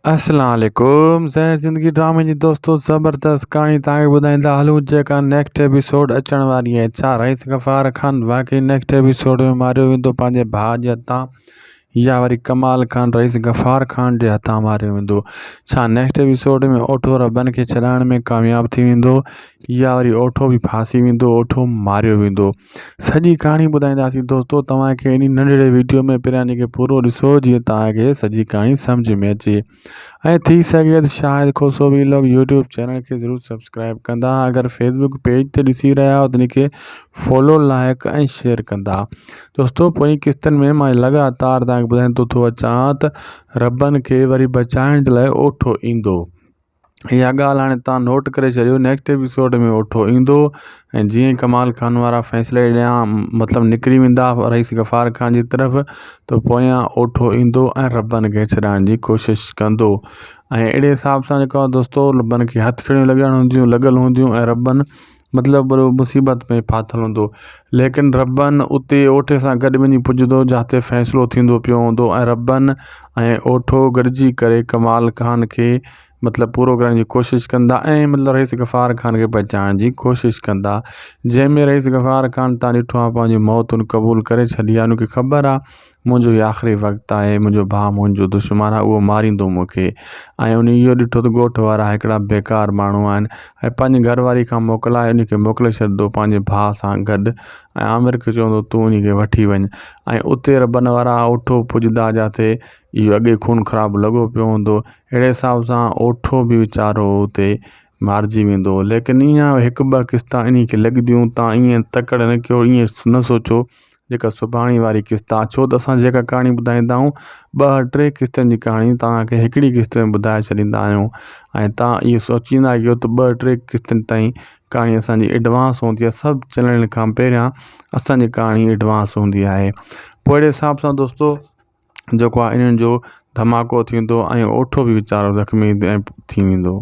اسلام عليڪم زهر زندگي ڊرامي جي دوستو زبردست ڪهاڻي توهان کي ٻڌائيندا هلون جيڪا نيڪسٽ ايپيسوڊ اچڻ واري آهي ڇا رئيس غفار خان واقعي نيڪسٽ ايپيسوڊ ۾ ماريو ويندو پنهنجي ڀاء جي هٿان يا وري ڪمال خان رئيس غفار خان جي هٿان ماريو ويندو ڇا نيڪسٽ ايپيسوڊ ۾ اوٺو ربن کي ڇڏائڻ ۾ ڪامياب ٿي ويندو يا وري اوٺو به ڦاسي ويندو اوٺو ماريو ويندو سڄي ڪهاڻي ٻڌائينداسين دوستو توهان کي انهي ننڍڙي ويڊيو ۾ پهريان ان کي پورو ڏسو جيئن توهان کي سڄي ڪهاڻي سمجھ ۾ اچي ۽ ٿي سگهي ته Shahid Khoso vlog YouTube channel کي ضرور سبسڪرائب ڪندا اگر فيسبوڪ پيج تي ڏسي رهيا آهيو ته ان کي فالو لائڪ ۽ شيئر ڪندا دوستو پوئين قسطن ۾ مان لڳاتار توهان کي ٻڌائيندو ٿو اچان ته ربن کي وري بچائڻ جي لاء اوٺو ايندو اها ڳالهه هاڻي تان نوٽ ڪري ڇڏيو نيڪسٽ ايپيسوڊ ۾ اوٺو ايندو ۽ جيئن ڪمال خان وارا فيصلي ڏيان مطلب نڪري ويندا رئيس غفار خان جي طرف ته پويان اوٺو ايندو ۽ ربن کي ڇڏائڻ جي ڪوشش ڪندو ۽ اهڙي حساب سان جيڪو آهي دوستو ربن کي هٿ ڪڙيون لڳل هونديون لڳل هونديون ۽ ربن مطلب وڏو مصيبت ۾ ڦاٿل هوندو ليڪن ربن اتي اوٺي سان گڏ وڃي پڄندو جاتي فيصلو ٿيندو پيو هوندو ۽ ربن ۽ اوٺو گڏجي ڪري ڪمال خان کي مطلب پورو ڪرڻ جي ڪوشش ڪندا ۽ مطلب رئيس غفار خان کي بچائڻ جي ڪوشش ڪندا جنهن ۾ رئيس غفار خان تان ڏٺو آهي پنهنجي موت ان قبول ڪري ڇڏي آهي ان کي خبر آهي منهنجو هي آخري وقت آهي، منهنجو ڀاء منهنجو دشمن آهي، اهو ماريندو مون کي. ۽ انهي اهو ڏٺو ته ڳوٺ وارا هڪڙا بيڪار ماڻهو آهن ۽ پنهنجي گهر واري کان موڪلائي انهي کي موڪلي ڇڏندو پنهنجي ڀاء سان گڏ ۽ عامر کي چوندو تون انهي کي وٺي وڃ ۽ اتي ربن وارا اوٺو پڄندا جاتي اهو اڳي خون خراب لڳو پيو هوندو اهڙي حساب سان اوٺو به ويچارو اتي مارجي ويندو ليڪن اڃا هڪ ٻه قسطا انهي کي لڳنديون تان ائين تڪڙ نه ڪيو ائين نه سوچو جيڪا سڀاڻي واري قسط آ ڇو ته اسان جيڪا ڪهاڻي ٻڌائيندا آهيون ٻه ٽي قسطن جي ڪهاڻي توهان کي هڪڙي قسط ۾ ٻڌائي ڇڏيندا آهيون ۽ توهان اهو سوچيندا ڪيو ته ٻه ٽي قسطن تائين ڪهاڻي اسانجي ايڊوانس هوندي آهي سڀ چينلن کان پهريان اسانجي ڪهاڻي ايڊوانس هوندي آهي پوء اهڙي حساب سان دوستو جيڪو آهي انهن جو ڌماڪو ٿيندو ۽ اوٺو به ويچارو زخمي ٿي ويندو.